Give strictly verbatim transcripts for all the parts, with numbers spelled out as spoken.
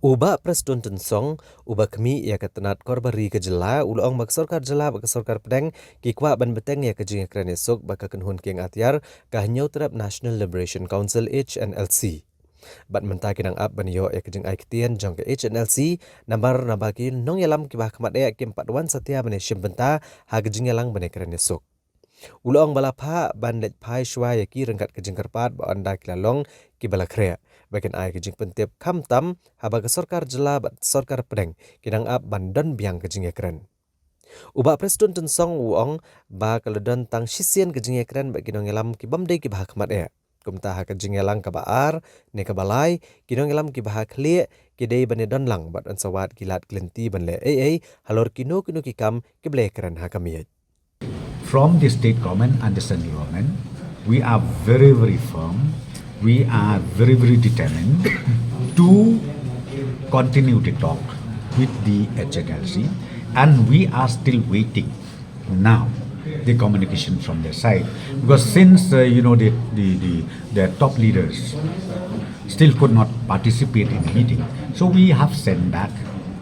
U Bah Prestone Tynsong, uba khmih ïa ka tnat kor bari ka jylla, u la ong ba ka sorkar jylla bad ka sorkar pdeng ki kwah ban bteng ïa ka jingïakren ïasuk bad ka kynhun kieng atiar ka Hynñiewtrep National Liberation Council, H N L C. Bad mynta ki nang ap ban ïoh ïa ka jingai ktien jong ka H N L C, namar naba ki nongïalam kiba ha khmat eh kim pat wan satia ban ïashim bynta ha ka jingïalang ban ïakren ïasuk. U la ong ba la phah ban leit phai shuwa ïa ki ryngkat ka jingkyrpad ba ynda ki la long kiba la khreh, ba kin ai ka jingpyntip khamtam haba ka sorkar jylla bad sorkar pdeng ki nang ap ban don biang ka jingïakren. U Bah Prestone Tynsong u ong ba ka la don tang shisien ka jingïakren bad ki nongïalam kibym dei kiba ha khmat eh. Kumta ha ka jingïalang kaba ar ne kaba lai, ki nongïalam kiba ha khlieh ki dei ban ïadon lang bad yn sa wad ki lad ki lynti ban leh ei ei halor kino kino ki kam kiba la ïakren ha ka miej. From the state government and the central government, we are very, very firm. We are very, very determined to continue the talk with the H N L C, and we are still waiting now the communication from their side, because since, uh, you know, the, the, the, the top leaders still could not participate in the meeting, so we have sent back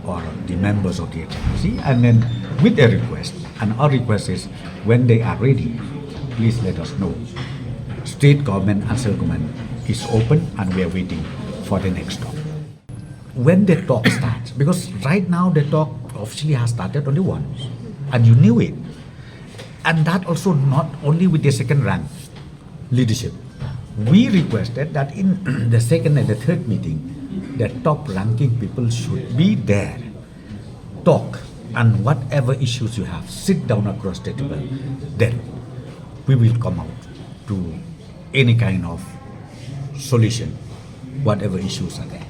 or the members of the H N L C, and then with a request, and our request is, when they are ready, please let us know. State government and central government is open, and we are waiting for the next talk. When the talk starts, because right now the talk officially has started only once, and you knew it, and that also not only with the second rank leadership. We requested that in the second and the third meeting, the top ranking people should be there, talk, and whatever issues you have, sit down across the table. Then we will come out to any kind of solution, whatever issues are there.